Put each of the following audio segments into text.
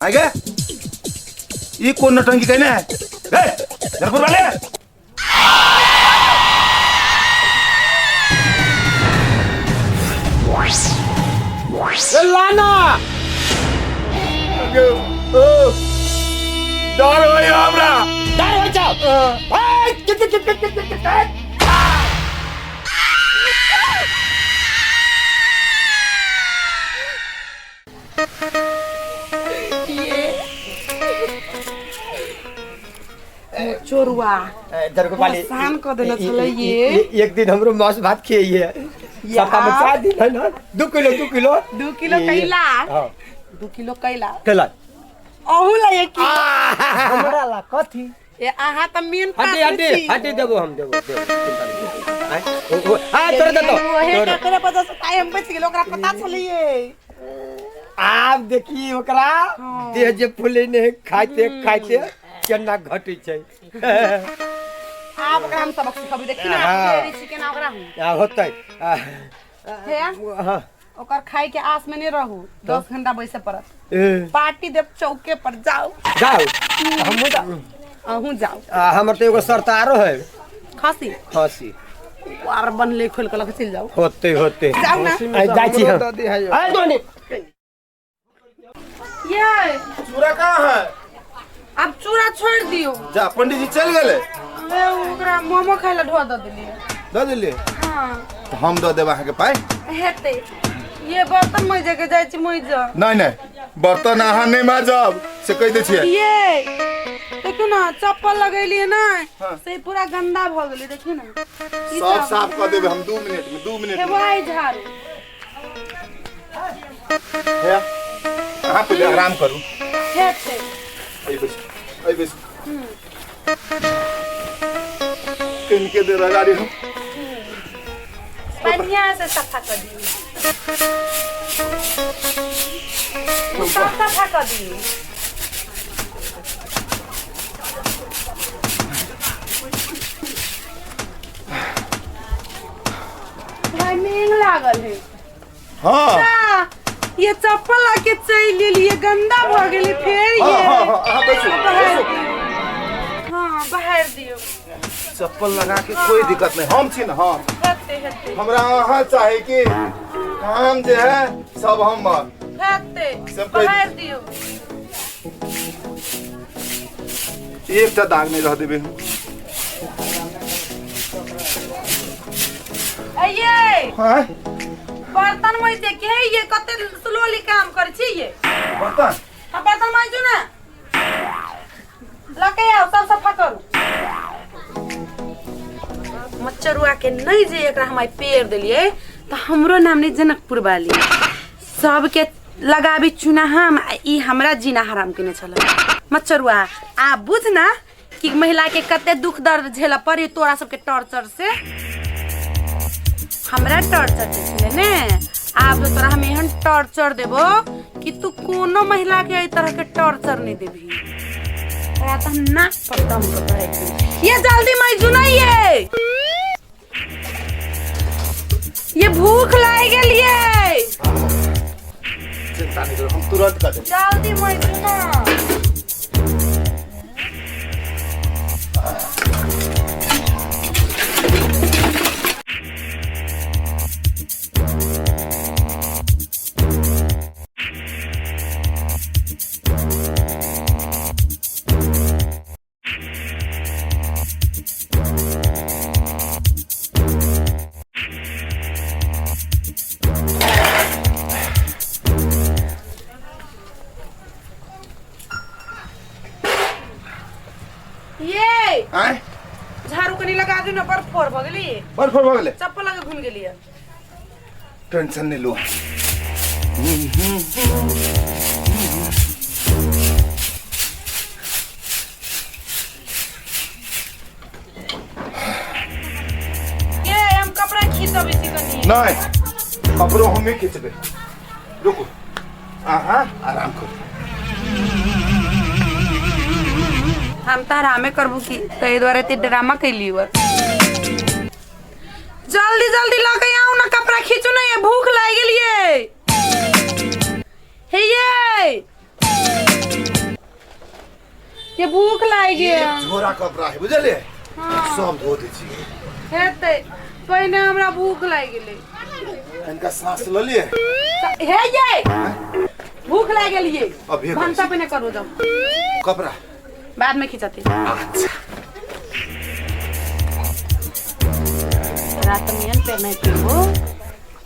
आइ गे, ई कोन नौटंकी कयने है? ए जनकपुर वाले, ए लाना। ओ, डर होइए हमरा। डर होइ छौ? ए, कित कित कित कित कित कित। चोरुआ दरगोपाली परेशान कऽ देने छलै ये। एक दिन हमरो मांस भात खियाइए। सप्ताह में 4 दिन है ना, 2 किलो, 2 किलो। 2 किलो कैला। हाँ। 2 किलो कैला। कैला। अहू ला 1 किलो। हमरा ला कथी? ए, अहाँ तऽ मेन हड्डी हड्डी हड्डी देबो हम, देबो देबो, चिंता नहीं करू। आँय? ओ, ओ, आ तोरा देतो। ओहे। तोरा। केकरे वजह से ताई हम बचि गेल, ओकरा पता छलैये। आब देखी ओकरा देह जे फूले ने, खाइते खाइते केना घटै छै। आब ओकरा हम सबक सिखबै, देखी ना। हाँ। छी केना ओकरा हम आ, होतै आ, हे। हाँ। ओकर खाय के आस में नहीं रहू, 10 घंटा बैसे पड़त। ए, पार्टी देब चौके पर, जाओ। जाउ हमहूँ जाउ। अहूँ जाओ। आ, हमर तऽ एगो शर्त आरो है। खसी? खसी। आर बनले, खोल के लके चलि जाओ। होते होते। जाउ ना। आइ जाइ छी हम। दऽ दिहै। आइ धोनी। ये। चूड़ा कहाँ है? अब चूड़ा छोड़ दियो। जा, पंडित जी चल गेले। ए, ओकरा मोमो खाय ला ढो दऽ देलियै। दऽ देलियै? हाँ। तऽ हम दऽ देब अहाँके पाइ। हेतै। ये बर्तन मजे के जाइ छी, मज। नहि नहि, बर्तन अहाँ नहि माजब, से कहि दै छियै। ये देखियौ ना, चप्पल लगेलियै ना, हाँ। से पूरा गंदा भऽ गेलै, देखियौ ना। ई सब साफ कऽ देबै हम 2 मिनट में, 2 मिनट में। हेबाई झाड़ू। हे, अहाँ पहिले आराम करू। हेतै। एहि बैसू, एहि बैसू। कनिके देर अगाडि हम बढ़िया से सफा कर दियौ, सब सफा कर दियौ। भाई, मेघ लागल है। हाँ। आ, ये चप्पल लाके चलि गेलिए, गंदा भऽ गेलै फेर। हाँ। ये हाँ हाँ, अहाँ बैसू। बाहर बैसू। दियौ। हाँ, बाहर दियौ। चप्पल लगा के कोई दिक्कत नहीं, हम छी ना, हाँ। हेतै, हेतै। हमरा अहाँ चाहे कि काम जे है सब हमर। हेतै। सब कोई- बाहर दियौ। एकटा दाग नहीं रह देबै हम। अइये। हाँ? बर्तन मजते के है ये? कते स्लोली काम करै छी ये। बर्तन? हाँ, बर्तन माजू ना, लके आओ, सब सफा करू। मच्छरुआ के नहीं जे एकरा हम आइ पेड़ देलियै तऽ हमरो नाम नहीं जनकपुर वाली। सबके लगाबी चूना हम, आ ई हमरा जीना हराम केने छलै मच्छरुआ। आ बुझ ना कि महिला के कते दुख दर्द झेलऽ पड़ी तोरा सबके टॉर्चर से। हमरा टॉर्चर दै छलै ने, आब तो तोरा हम एहन टॉर्चर देबो कि तू कोनो महिला के एहि तरह के टॉर्चर नहीं देबही। तोरा तो हम नाक पर दम के कहै छी। ये जल्दी मैजू ना, ये भूख लागि गेल ये। चिंता नहीं करो, हम तुरंत कर देंगे। जल्दी मैजू ना। ये। आँय? झाड़ू कनी लगा दियौ ने, बड़ फोर भऽ गेली। बड़ फोर भऽ गेलै। चप्पल लगे घुमि गेलियै। टेंशन नहीं लो। ये हम कपड़ा खींचबै छी कनी। नहीं, कपड़ो हमें खींचबे, रुको, अहाँ आराम करू। हम तऽ आरामे करबू की, ताहि दुआरे एते ड्रामा कैली। जल्दी जल्दी लऽ के आउ ना, कपड़ा खींचू ना, ये भूख लागि गेल ये। हे ये। ये भूख लागि गेल। झोरा कपड़ा है बुझलिए। हाँ। सब धो दै छी। हेतै पहिने हमरा भूख लागि गेलै। इनका सांस ल लिए। हे ये भूख लागि गेल ये। अभी भनसा पहिने करू जाऊ। कपड़ा बाद में खिंचते। अच्छा रात में पे नहीं पीबो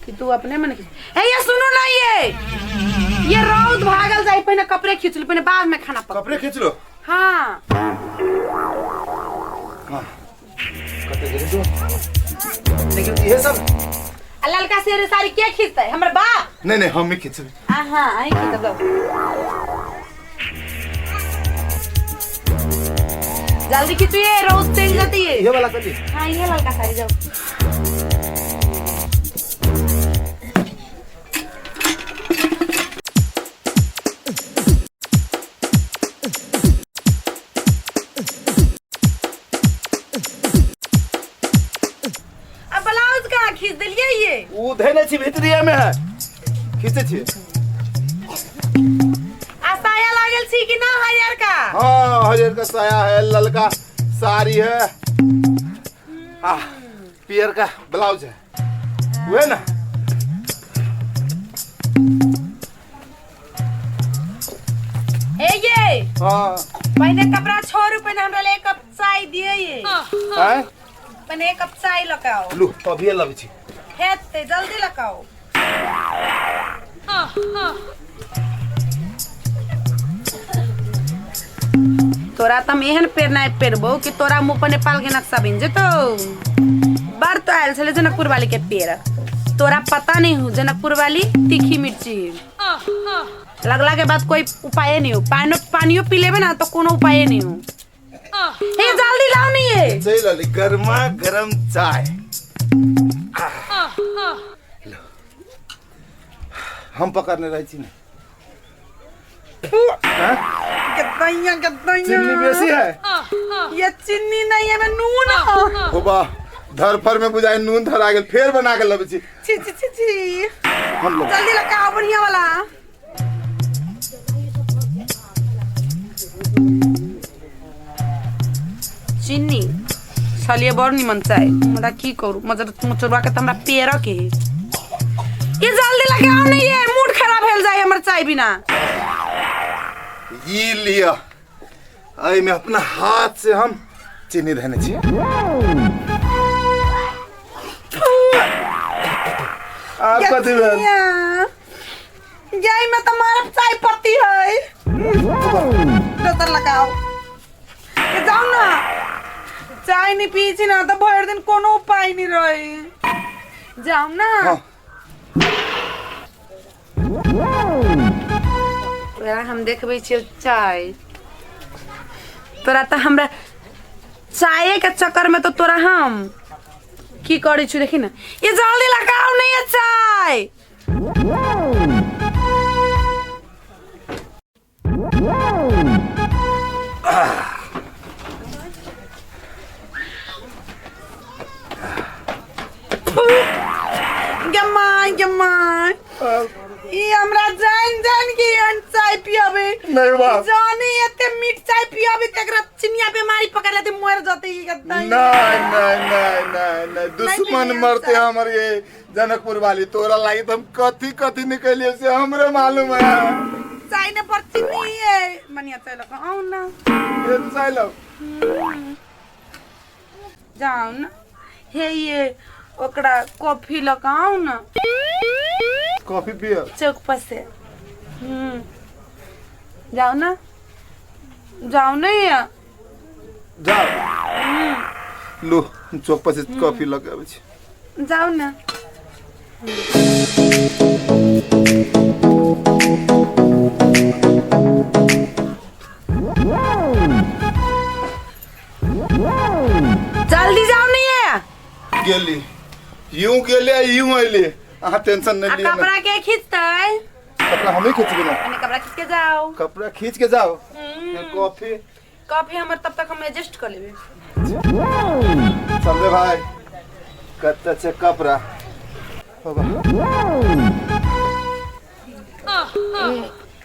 कि तू अपने मन खींच। हे ये सुनो ना ये रौद भागल जाई पहिने कपड़े खींच लो पहिने बाद में खाना पक। कपड़े खींच लो। हाँ हां कते गेल दो लेकिन ये सब आ ललका सेरे साड़ी के खींचतै हमर बाप? नहीं नहीं हम ही खींचबे। हां हां आई खींच दो जल्दी खींचू ये रौद चल जाती है। ये वाला कर ली। हां ये ललका साड़ी जाओ। अब ब्लाउज कहाँ खींच दिलिए ये? उ धैने छी भीतरिया में है खींचे छी। आ साया लागल छी कि ना हरियर का? हाँ हरियर का साया है ललका साड़ी है आ पियर का ब्लाउज है वह ना। हे ये हाँ पहले कपड़ा छोड़ू पहले हमरा ले एक कप चाय दिए ये। हैं पहले एक कप चाय लकाओ। लू अभी लबै छी। हेतै जल्दी लकाओ। तोरा त हम एहन पेरनाइ पेरबो कि तोरा मुँह पर नेपाल के नक्शा बनि जेतौ। बड़ तो आयल छलै जनकपुर वाली के पेड़ तोरा पता नहीं हो जनकपुर वाली तीखी मिर्ची लगला के बाद कोई उपाय नहीं हो। पानो पानियो पी लेबे ना तो कोनो उपाय नहीं हो। हे जल्दी लाओ नहीं ये। चल गर्मा गरम चाय। हम पकड़ने रहे छी ना। कितना कितना चीनी बेसी है। ये चीनी नहीं है मैं नून है। हो बा धरफर में बुझाए नून धरा गेल फेर बना के लबै छी। छी छी छी छी हम लोग जल्दी लगाओ बढ़िया वाला। चीनी सालिए बड़ निमन चाय मुदा की करू मजर मचुरवा के त हमरा पेर के ये जल्दी लगाओ नहीं ये मूड खराब भेल जाए हमर चाय बिना। ये लिया आई में अपना हाथ से हम चीनी धने छी। आप कथी भेल? जाई में तो मारब चाय पत्ती है। दोसर लगाओ ये जाओ ना चाय नहीं पी छी ना तो भर दिन कोनो उपाय नहीं रहे। जाओ ना। हाँ। तोरा हम देखबै छियै चाय तोरा त हमरा चाय के चक्कर में तो तोरा हम की करै छु देखी ना। ये जल्दी लगाओ नहीं ये चाय। गमाय गमाय ई हमरा जान जान के एहन चाय पियाबे नहीं बाप जाने एते मीठ चाय पियाबे तकरा चिनिया बीमारी पकड़ लेते मर जते ई गद्दा। नहीं नहीं नहीं नहीं नहीं दुश्मन मरते हमर ये जनकपुर वाली तोरा लागी तो हम कथी कथी निकलिए से हमरे मालूम है। चाय ने पर चीनी है मनिया चाय लगा आओ ना ये चाय लो जाओ ना। हे ये ओकरा कॉफी लगाओ ना। कॉफी पियो चौक पर से। जाओ ना जाओ ना ये जाओ लो चौक पर से कॉफी लगाबै छी। जाओ ना। जल्दी जाओ नहीं है। गेली यूं गेले यूं आइले अहाँ टेंशन नहीं लिया। कपड़ा के खींचतै? कपड़ा हमें खींचबे ना। अने कपड़ा खींच के जाओ। कपड़ा खींच के जाओ। कॉफी कॉफी हमर तब तक हम एडजस्ट कर लेबे। समझे भाई कत्ता छे कपड़ा होगा।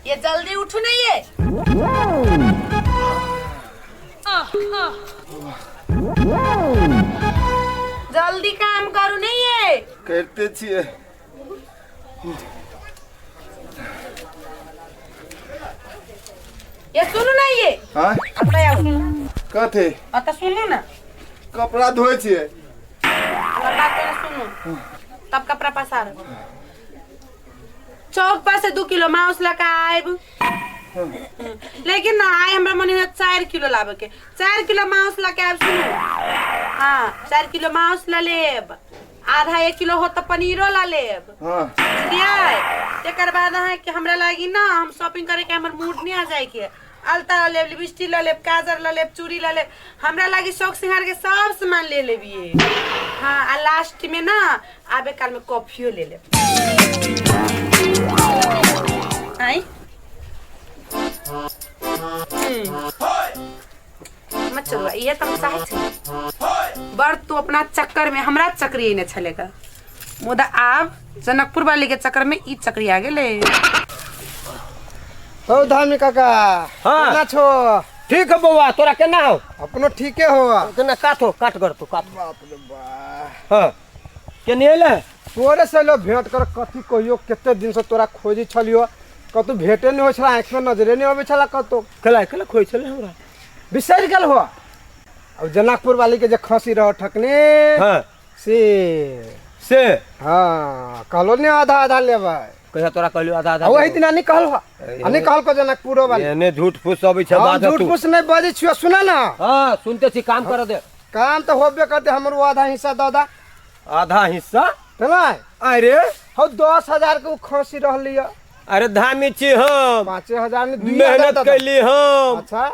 ये जल्दी उठू नहीं ये। जल्दी काम करू नहीं ये करते छियै। ये सुनू ना ये। हां अपना आओ। कथे? अत सुनू ना। कपड़ा धोय छियै। बात पहले सुनू तब कपड़ा पसार। चौक पर से 2 किलो मांस लगा आएब, लेकिन ना आए हमरा मन में 4 किलो लावे के। 4 किलो मांस लगा आएब। सुनू हाँ 4 किलो मांस ला लेब, आधा 1 किलो हो तो पनीरो ला लेब। हाँ बुझलियै? तेकर बाद अहाँ के हमरा लागी ना हम शॉपिंग करे के हमर मूड नहीं आ जाए के। अलता ला लेब, लिपस्टिक ला लेब, काजर ला लेब, चूड़ी ला लेब, हमरा लागी शौक सिंगार के सब सामान ले लेबिए। हाँ आ लास्ट में ना आबे काल में कॉफियो ले लेब। आई मत चलो ये तो हम चाहे छी बड़ तू अपना चक्कर में हमरा चक्री ने छलेगा, मुदा आब जनकपुर वाली के चक्कर में ई चक्री आ गेले। हो धामी काका। हाँ केना छो? ठीक है बौआ, तोरा केना हो? अपनो ठीके हो। केना काटो काट कर तू काट। बाप रे बा। हां केने एले? तोरे से लो भेंट कर कथी कहियो, कते दिन से तोरा खोजी छलियो, कतौ भेटे नहीं हो छला, आँख में नजरे नहीं आबै छला कतौ। केला केला खोइ छले हमरा? बिसरि गेल हो। अब जनकपुर वाली के जे खसी रहो ठकने। हां से हाँ कहलो ने आधा आधा लेबै। कहिया तोरा कहलियो आधा आधा? वही दिना नहीं कहल हो, नहीं कहल को जनकपुरो वाली। एने झूठ फूस अबै छै बात। झूठ फूस नहीं बजै छियो, सुना ना। हां सुनते छी, काम कर दे। काम तो होबे करते, हमरो आधा हिस्सा दऽ दा। आधा हिस्सा? तेना अरे हो 10,000 के खसी रहली। अरे धामी छी हम, 5,000 में मेहनत कैली हम। अच्छा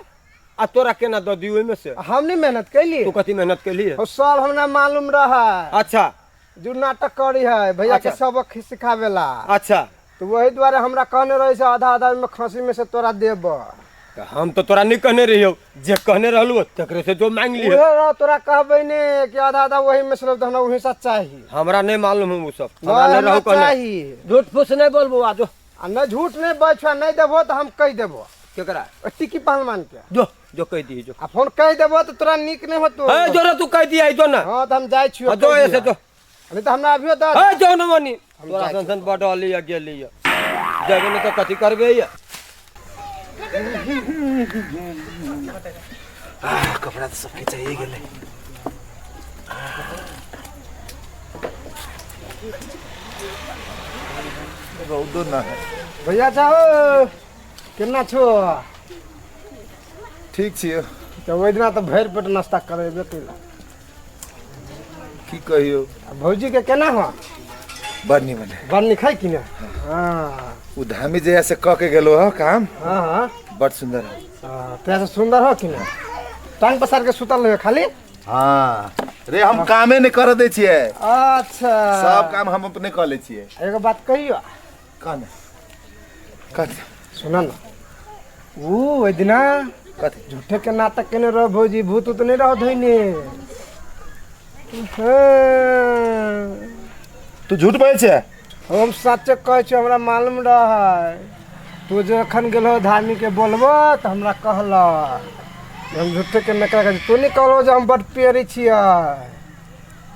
आ तोरा केना दऽ दी ओहिमे से? हम नहीं मेहनत कैली। तू कथी मेहनत कैली? हो सब हमरा मालूम रहा। अच्छा जो नाटक करी है भैया अच्छा। के सबक सिखावेला। अच्छा तो वही द्वारे हमरा कहने रही से आधा आधा में खसी में से तोरा देब। तो हम तो तोरा नहीं कहने रहियो, जे कहने रहलू तकरे से जो मांग लियो। उहे तोरा कहबै ने कि आधा आधा वही में से तो हमरा वही हिस्सा चाहिए। हमरा नहीं मालूम है वो सब, हमरा नहीं रहू कहने। झूठ फूस नहीं बोल बौआ जो। आ नहीं झूठ नहीं बजछो, नहीं देबो तो हम कह देबो। केकरा? टिकी पहलवान के। जो जो कह दी जो। आ फोन कह देबो तो तोरा नीक नहीं होतो। ए जो रे तू कह दिया जो ना। हां तो हम जाय छियो। जो ऐसे जो। नहीं तो हमरा अभियो the. ए जो न मनी तोरा सन सन बडली या गेली या जबे न तो कथी करबे या। आ कपड़ा तो सबके चाहिए गेले। रौदो ना है। भैया जाओ केना छो? ठीक छियो। तो ओहि दिना तो भरि पेट नाश्ता करेबे कैला। की कहियो भौजी के केना हो? बड़ निमन है। बड़ निक है कि ने? हां उ धामी जे से क के गेलो हो काम। हां हां बड़ सुंदर है। हां तेरा से सुंदर हो कि ने? टांग पसार के सुतल रहे खाली। हां रे हम कामे नहीं कर दे छियै। अच्छा सब काम हम अपने क ले छियै। एगो बात कहियो? कौन कथी? सुन ना उ ओहि दिना कथी झूठे के नाटक केने रहो भौजी, भूत उत नहीं रहो धइने। तू झूठ बोलै छै? हम सच कहै छियै, हमरा मालूम रहै। तू जखन गेलहो धामी के बोलबो तऽ हमरा कहलक हम झूठे के नकरा करै। तू नहीं कहलो जे हम बड पेरी छियै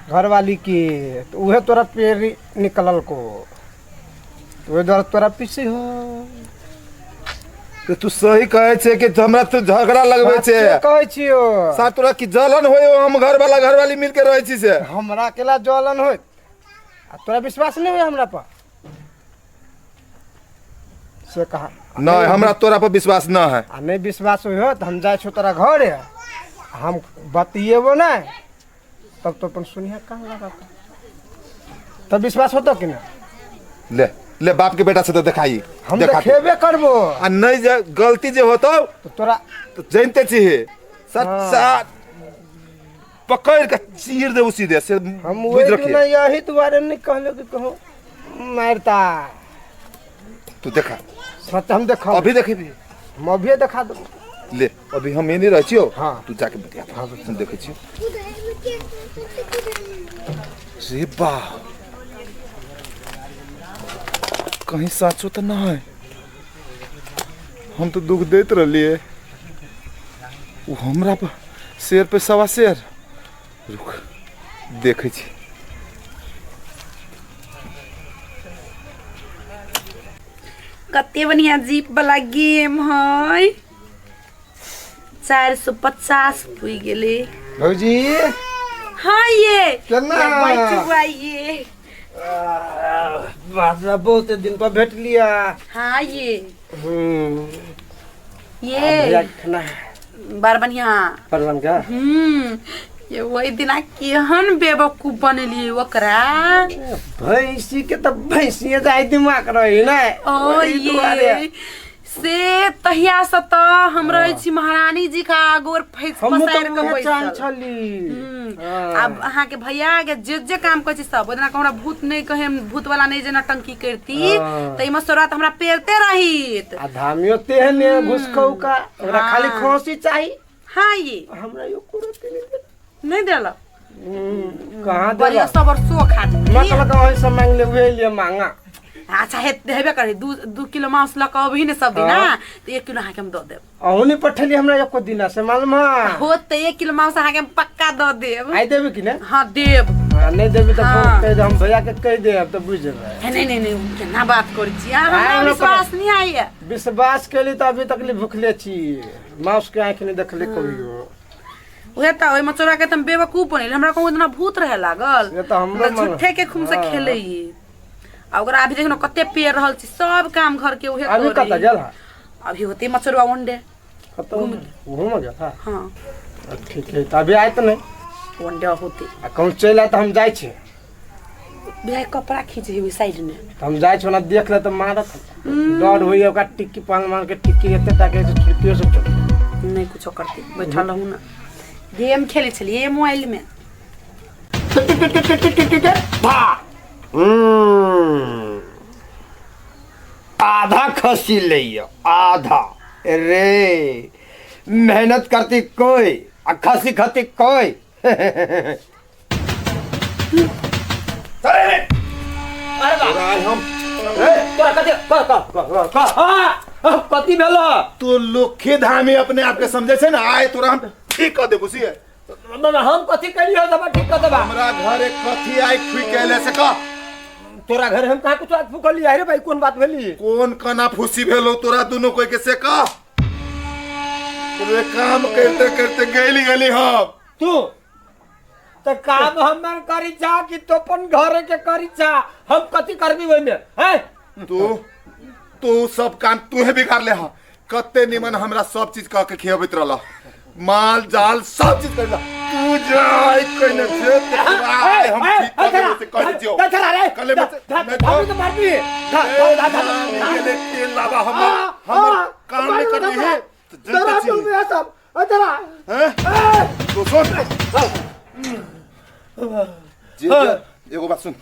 घरवाली के, तो उहे तोरा पेरी निकलल को, ओहि द्वारा तोरा पीछे हो। तो तू सही कहै छै कि हमरा तू झगड़ा लगबै छै? कहै छियो सा तोरा की जलन होय? हम घर वाला घरवाली मिल के रहै छी से हमरा अकेला जलन होय? आ तोरा विश्वास नहीं होय हमरा पर? से कहा नहीं, हमरा तोरा पर विश्वास न है। आ नहीं विश्वास होय तो हम जाइ छो तोरा घरे, हम बतिएबो नहीं तब तो अपन सुनिया कान लगा तब विश्वास होतो कि ना? ले ले बाप के बेटा से तो देखाई। हम देखेबे करबो। आ नहीं जे गलती जे होतो तो तोरा तो जानते छी सच्चा पकड़ के चीर देबो सीधे से। हम वही दिन यही दुआरे नहीं कहलो कि कहो मारता। तू देखा सच हम देखा अभी देखेबी? हम अभी देखा देबो। ले अभी हम एने रहै छियो। हाँ। तू जाके बतिया। हां हम देखै छियो। रे बा कहीं साचो तो ना है। हम तो दुख देत रहलिए, वो हमरा पर शेर पे सवा शेर। रुक देखै छी। कते बढ़िया जीप वाला गेम है। 450 पुई गेलै। भौजी हाँ ये केना? बैठू आइए। बाजा बहुत दिन पर भेट लिया। हाँ ये हम्म ये भैया खाना बड़ बढ़िया परवन का। ये वही दिना केहन बेवकूफ बनेलिए ओकरा। भैंसी के तो भैंसिए जाय दिमाग रही ना। ओ ये से तहिया से त हम रहै छी महारानी जी का गोर फैस हमहूँ पसारि तऽ के उहे चाहै बैसल। छली। आब अहाँ के भैया के जे जे काम करै छी सब ओहि दिना हमरा भूत नहीं कहे, भूत वाला नहीं जे नटंकी करती हाँ। त ई मसुरा त हमरा पेरते रहित। आ धामियो तेहने घुसकौ का ओकरा खाली खोसी चाही। हाँ ये हमरा यो कुरती नहीं देलक। नहीं देलक। कहाँ बढ़िया देलक? सबर सो खा मैं कहलक ओहि से मांग ले उहे लिए मांगा। अच्छा हेबे करे 2 किलो मांस लऽ कऽ अबही ने सब दिना तऽ 1 किलो अहाँके हम दऽ देब। अहूँ नहीं पठेली हमरा एको दिना से मालूम है। हो तऽ 1 किलो मांस अहाँके हम पक्का दऽ देब। आइ देबी कि ने? हाँ देब। हाँ, नहीं देबी तऽ हाँ। फोन कहि दे, हम भैया के कहि देब तऽ बुझि जेबै। हे, नहीं नहीं नहीं केना बात करै छी अहाँ, हमरा आइ हमरा विश्वास नहीं आइए। विश्वास केली तऽ अभी तक ले भुखले छी, मांस के आँखि नहीं देखले कभियो। उहे तऽ ओहि मचोरा के तऽ हम बेवकूफ बनेली, हमरा कहूँ इतना भूत रहे लागल। से तऽ हमरो तऽ झूठे के खूम से हाँ। खेलै। आ ओकरा अभी देखियौ कते पेड़ रहल छी सब काम घर के उहे अभी करै। कतऽ गेल हँ? अभी होते मचोरवा ओंडे कतऽ घूम गेल हँ? हाँ ठीक है तऽ अभी आयत नहीं। ओंडे होते। आ कहूँ चलि आयत तऽ हम जाइ छी। भैया कपड़ा खींचे है साइड में। तऽ हम जाइ छी ओना देख ले तऽ मारत, डर होइए ओकरा टिक्की पहलवान के टिक्की एते टा के छुट्टियो से छोड़। नहीं कुछो करते बैठल रहू ना, गेम खेले छलिए मोबाइल में। आधा खसी लैया आधा रे, मेहनत करती कोई आ खसी खती कोई। कथी भेल? तू लोखे धामी अपने आप के समझे छे ना, आय तोरा हम ठीक कर देबो। सी हम कथी करियो दबा ठीक कर देबा। हमरा घरे कथी आइ खुइ केले से कह। तोरा घर हम कहाँ कुछ आज फुकली रे भाई? कोन बात भेली? कोन कना फूसी भेलो तोरा दुनू कोई के से कह। तोरे काम करते करते गेली गेली हम। तू त काम हमर करी जा कि तो अपन घर के करी जा, हम कथी करबी ओइमे हैं? तू तू सब काम तूहे बिगाड़ ले। हां कते निमन हमरा सब चीज कह के खियाबैत रहला, माल जाल सब चीज करला, तू जाय कइने छे आय हम ठीक कर देबो से कह दियो। कले में धामी तो मारबी। धा धा धा गेले तेल लावा हमर हमर काम नहीं करनी है तो तोरा जनते तू छी सब अतरा हैं। तो सुन जे एगो बात सुन,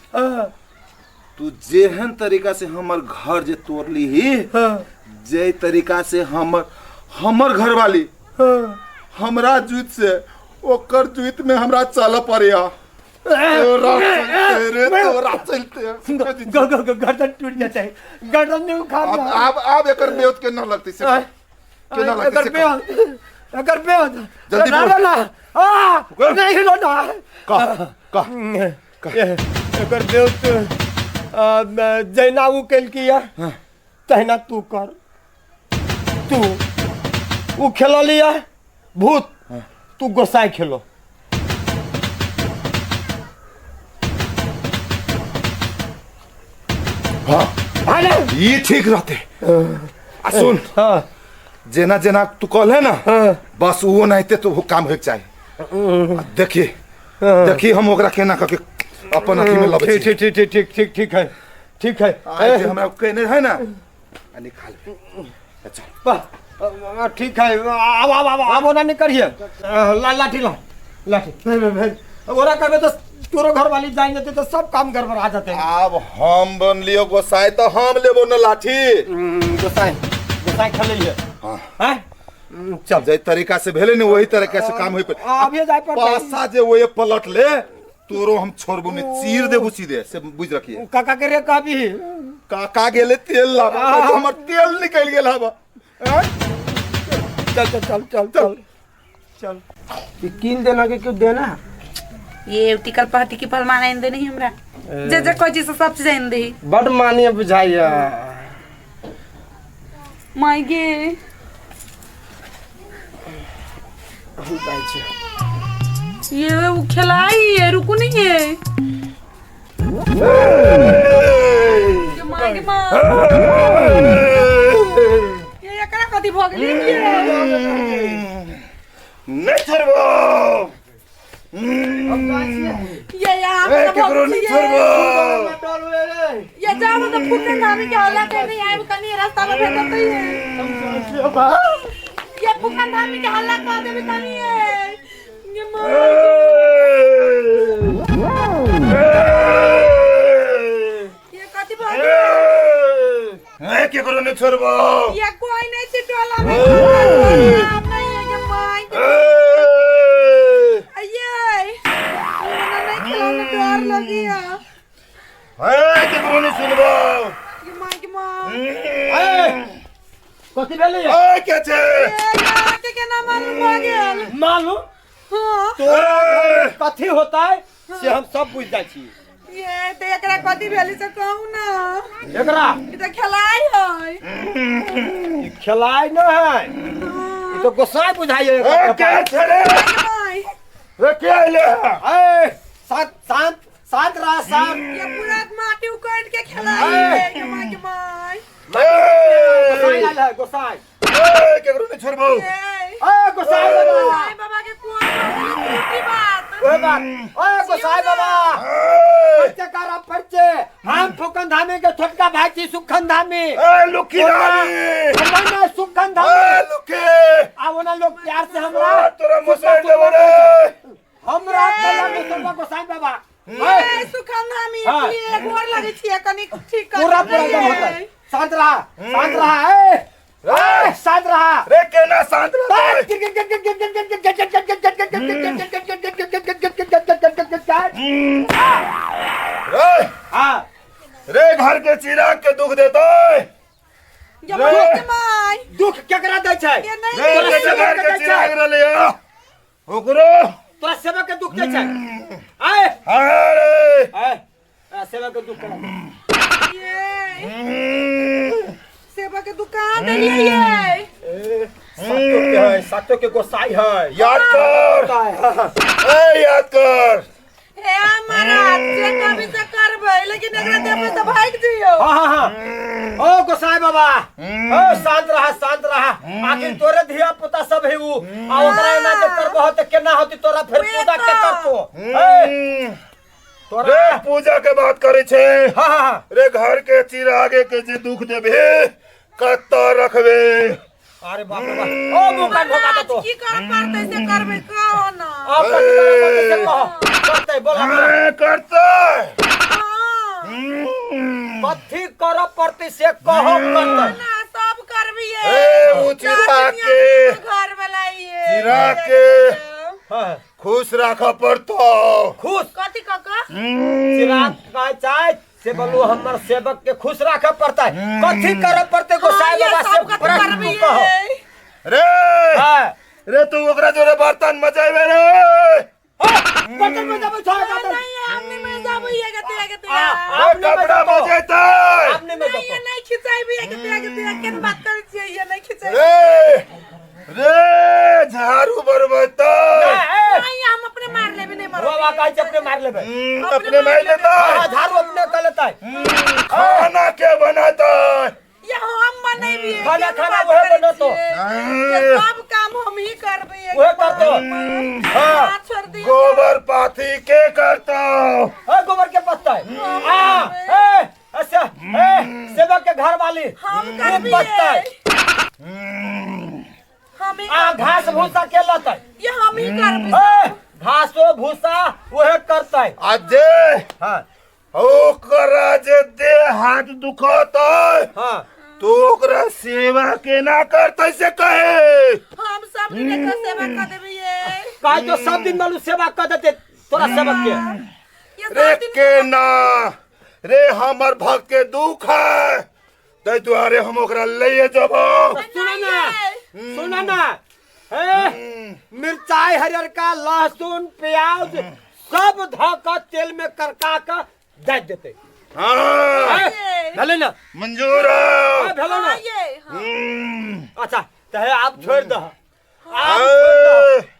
तू जेहन तरीका से हमर घर जे तोड़ली ही, जे तरीका से हमर हमर घर वाली हमरा जुत से ओकर जुत में हमरा चल पड़िया। तोरा चलते रे, तोरा चलते गर्दन टूट जाता है, गर्दन नहीं उखाड़। अब अब एकर बेउत के न लगती से के न लगती से एकर बेउत जल्दी बोल। ना आ नहीं हिलो ना। कह कह एकर बेउत जैना उ केलकी या तहिना तू कर। तू उ खेललिया भूत, तू गोसाई खेलो। हाँ ये ठीक रहते। आ सुन हाँ जेना जेना तू कहले ना बस वो नहीं तो काम होके चाही। देखिए देखिए हम ओकरा केना कह के अपन अथी में लबै छी। ठीक ठीक ठीक ठीक ठीक ठीक है ठीक है। आज जे हमरा कहने है ना आ निकाल। अच्छा वाह ठीक है। आब आब आब आब ओना नहीं करिए। लाठी ला लाठी ओरा करबे तो तोरो घर वाली जान जेते तो सब काम गड़बड़ा जाते। आब हम बन लियो गोसाई तो हम लेबो न लाठी। गोसाई गोसाई खेलिए। हां हैं चल जे तरीका से भेले ने वही तरीका से काम होई पर अभी जाय पर पासा जे ओए पलट ले तोरो हम छोड़बो ने, चीर देबो सीधे से बुझ रखिए। काका के रे कहबी काका गेले तेल लाबा हमर तेल निकल गेल हबा। चल चल चल चल चल चल। ई कीन देना के क्यों देना? ये टिकल पहटी की फल माना दे नहीं हमरा, जे जे कोई चीज सब चीज आइन दे। बड मानिए बुझाइया। माय गे हम जाइ छी। ये वो खिलाई है, रुको नहीं है। ये माय गे माँ, ये एकरा कथी भ गेलै? नहीं छोड़बो। ये यहाँ ए, केकरो नहीं छोड़बो। ये जाओ तो फूकन धामी के हल्ला के नहीं आए, कनी रास्ता में भेटत ही है। ये फूकन धामी के हल्ला कर देबे तनी है। ये माँ ये कथी भ गेलै? ए, केकरो नहीं छोड़बो। ये कोई नहीं छै टोला में, नहीं है। ये माय ये नहीं खिलौना डर लगिया। ए, केकरो नहीं सुनबो। ये माय के माँ। ए कथी भेलै? ए के छै? ए के केना मालूम भ गेल? मालूम? हां तोरा कथी होता है से हम सब बुझ जाइ छी। ये ते एकरा कथी भेली से कहू ना। एकरा ई त खेलाइ है। ई खेलाइ न है, ई तो गोसाई बुझाइ है। ए के छै रे? रे के आइले? ए शांत शांत शांत रह शांत। ये पूरा माटी उकड़ के खेलाइ है। ये माय के my गोसाई आयल है गोसाई। ए केकरो नहीं छोड़बो। ए गोसाई बाबा, गोसाई बाबा के कोन की बात? ओए बात। ओए गोसाई बाबा पर्चे करा पर्चे। हम फुकन धामी के छोटका भाई छी सुखन धामी। ए लुकी धामी। नहीं नहीं सुखन धामी। ए लुकी आओ ना लोग प्यार से हमरा तोरा मुसैर देबो रे। हमरा कला में सुनबा गोसाई बाबा। ए सुखन धामी ये गोर लगे छी कनी ठीक कर। पूरा पूरा एकदम होता है। शांत रहा शांत रहा। ए ए शांत रहा रे, केना शांत रहा? रे हां रे घर के चिराग के दुख देतो। ये माय के my दुख केकरा दै छै? ये नहीं रे घर के चिराग रहले ओकरो तोरा सेवा के दुख दै छै। आए अरे आए सेवा के दुख करा। ये सेवा के दुकान देलिए ये। सातो के है, सातो के गोसाई है। याद कर, ए याद कर। हे महाराज जे कभी से करबै लेकिन एकरा देबै त भागि जइयो। हां हां हां ओ गोसाई बाबा ओ शांत रहा शांत रहा। आखिर तोरे धिया पुता सब है उ, आ ओकरा एना जे करबो त केना होती तोरा? फिर पूजा के करतो? ए तोरा रे पूजा के बात करे छे। हां हां रे घर के चिरागे के जे दुख देबे कत रखबे। अरे बाप रे बाप, ओ मुंह कान भोगा दो। की कर पड़तै से करबै कहो ना। अब कथी करऽ पड़तै से कहो। करतै बोला करतै। कथी करऽ पड़तै से कहो करतै ना सब करबिए। ए उ चिराग के घर वाला ये चिराग के खुश राखऽ पड़तो। खुश कथी काका? चिराग कहै छै से बोलू हमर सेवक के खुश राखऽ पड़तै। कथी करऽ पड़तै गोसाई बाबा से प्रश्न तू कहो। रे हां रे तू ओकरा जोरे बर्तन मचाइबे रे। बर्तन मजाबै छै नहीं हमने में जाबै ये गते गते कपड़ा मजेतै। हमने में नहीं नहीं खिचाइबे ये गते गते केन बात करै छियै? ये नहीं खिचाइबे रे रे झाड़ू बरबतै। नहीं हम अपने मार लेबे। नहीं मारबै बाबा कहै छै अपने मार लेबै। अपने मार लेतै। हां झाड़ू अपने कर लेतै। खाना के बनातै? ये हम बनेबिए। खाना खाना वहे बनतो। ये सब काम हम ही करबै। वहे करतो। हां छोड़ दियो। गोबर पाथी के करतो? हां गोबर के पत्ता आ ए अच्छा ए सेवक के घर वाली हम करबिए। हम ही आ घास भूसा के लतै? ये हम ही करबै। ए घासो भूसा वहे करतै। अजे हां ओकरा जे देह हाथ दुखतै हां तो ओकरा सेवा केना करतै से कहे। हम सब दिन एकर सेवा कर देबिए। काहे तो सब दिन मालू सेवा कर देते तोरा सेवक के। ये रे सब दिन केना रे हमर भक्त के दुख है तै दुआरे हम ओकरा लइए जबो। सुन ना सुन ना, ए, मिरचाई हरियरका लहसुन प्याज सब धऽ कऽ तेल में करका कऽ दे देते। हाँ। ए, भेलै ना? मंजूर हाँ, भेलै ना? हाँ ये, हाँ। अच्छा तऽ हे आब छोड़ि दह, आब छोड़ि दह।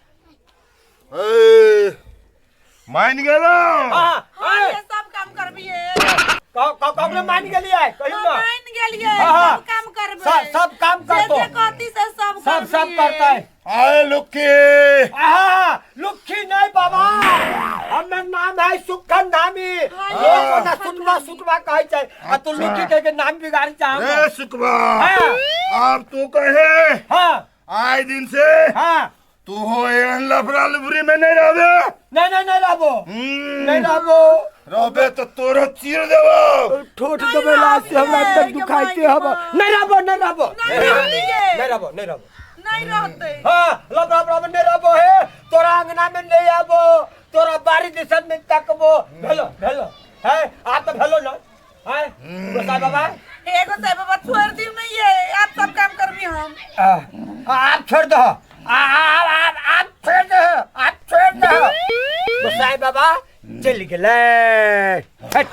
ए, मान गेलो? हाँ, हाँ, ए, ये सब काम करबिए। कहो कहो ककरो मान गेलियै कहियौ ना। मान गेलियै। हाँ, हाँ। सब काम करबै। सब काम जे करतो। जे कहती से सब सब सब करबिए। करतै। आए लुक्की। आहा, लुक्खी नहीं बाबा, हमर नाम है सुखन धामी। लोग ओना सुटवा सुटवा कहै छै आ तू लुक्खी कह के नाम बिगाड़ी चाह। ए सुकवा, हाँ। अब तू कहे हाँ। आए दिन से हाँ। तू हो एहन लफड़ा लफड़ी में नहीं रहबे। नहीं नहीं नहीं रहबो, नहीं रहबो। रहबे तो तोरो चीर देबो। ठोठ देबे ला से हमरा तक दुखाइते हब। नहीं रहबो, नहीं रहबो, नहीं रहतिए। नहीं रहबो, नहीं रहबो, नहीं रहते। हाँ, लफड़ा लफड़ा में नहीं रहबो। हे तोरा अंगना में नहीं आबो, तोरा बारी दिसन में तकबो। भेलो भेलो है आ तो भेलो ना है गोसाई बाबा। हे गोसाई बाबा छोड़ दियो नहीं ये, आप सब काम करबी हम। आप छोड़ दो, आप आप छोड़ दो, आप छोड़ दो। गोसाई बाबा चल गेलै, हट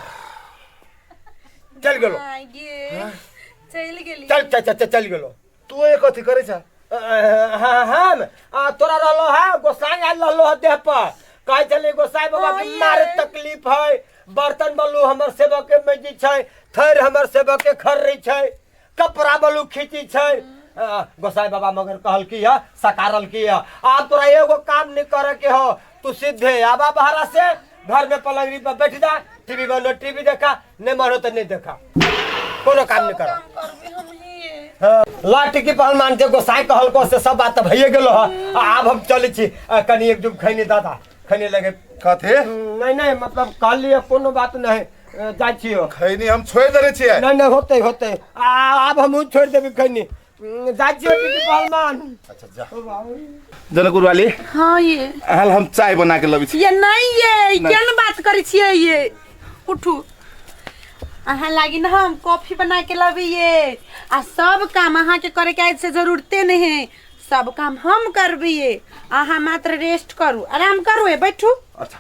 चल गेलो। ये चल गेली। चल चल चल चल गेलो। तू एक कथी करै छ? हम तोरा रहलो है गोसाई आयल रहलो है देह पर, कहै छलै गोसाई बाबा के मारे तकलीफ है, बर्तन बलू हमर सेवक के मेजी छै, थैर हमर सेवक के खर्री छै, कपड़ा बलू खींची छै। गोसाई बाबा मगर कहल की है सकारल की है आब तोरा एगो काम नहीं करे के हो, तू सीधे आबा बहरा से घर में पलंगरी पर बैठ जा, टीवी बनो टीवी देखा, नहीं मरो तो नहीं देखा, कोनो काम नहीं करा। लाठी की पहलवान जे गोसाई कहल को से सब बात भइए गेलो है। आब हम चलै छी कनी एक डूब खैनी दादा खैनी लगे। कथे? नहीं नहीं मतलब कहलिए कोनो बात नहीं, जाइ छियो। खैनी हम छोड़ देने छियै। नहीं नहीं होते होते आब हम छोड़ देबी खैनी, जाइ छियो टिकी पहलवान। अच्छा जा। जनकपुर वाली। हाँ ये हाल हम चाय बना के लबै छी। ये नहीं ये केन बात करै छियै ये, उठू अहाँ लागी न हम कॉफी बना के लबिए आ सब काम अहाँ के करे के से जरूरते नहीं है, सब काम हम करबिए, अहाँ मात्र रेस्ट करू आराम करू ए बैठू। अच्छा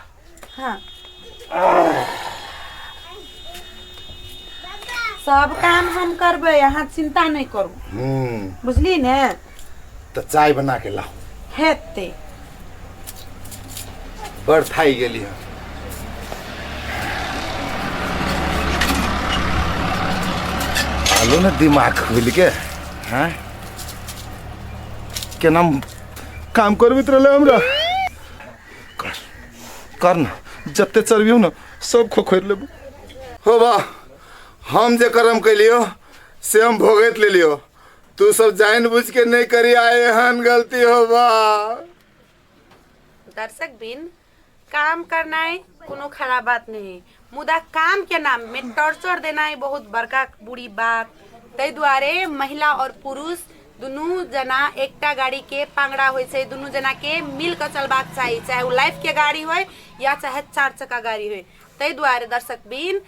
हाँ सब काम हम करबै, अहाँ चिंता नहीं करू। बुझली ने? तो चाय बना के लाओ। हेते बड़ थाई गेली है। हेलो ना दिमाग खुल के हाँ केना काम करबित रहले हमरा। कर कर ना जते चरबियो ना सब खोखोर लेबो। हो बा हम जे कर्म कैलियो से हम भोगैत लेलियो, तू सब जान बुझ के नहीं करी आए हन गलती हो बा। दर्शक बिन काम करना है कोनो खराब बात नहीं, मुदा काम के नाम में टॉर्चर देना है बहुत बड़का बुरी बात। ताहि दुआरे महिला और पुरुष दुनू जना एकटा गाड़ी के पांगड़ा होइ छै, दुनू जना के मिल के चलबाक चाही, चाहे वो लाइफ के गाड़ी होय या चाहे चार चक्का गाड़ी होय। ताहि दुआरे दर्शक बिन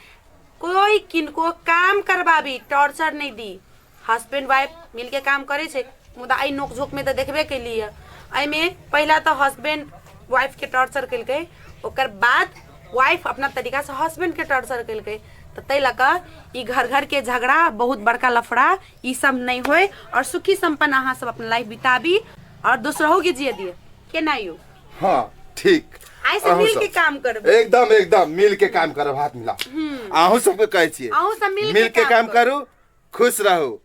कोई किनको काम करबाबी टॉर्चर नहीं दी। हस्बैंड वाइफ मिल के काम करे छै, मुदा एहि नोकझोंक में तो देखबे कैलियै, एहिमे पहिला तो हस्बैंड वाइफ के टॉर्चर केलकै, ओकर बाद वाइफ अपना तरीका से हस्बैंड के टॉर्चर केलकै। तो तै लऽ कऽ ई घर घर के झगड़ा बहुत बड़का लफड़ा ई सब नहीं होय और सुखी संपन्न अहाँ सब अपन लाइफ बिताबी और दोसरों के जिए दिए केना यौ। हाँ ठीक, आइ से मिल के काम करबै। एकदम एकदम मिल के काम करब, हाथ मिला। अहूँ सबके कहै छियै अहूँ सब मिल के काम करू, खुश रहू।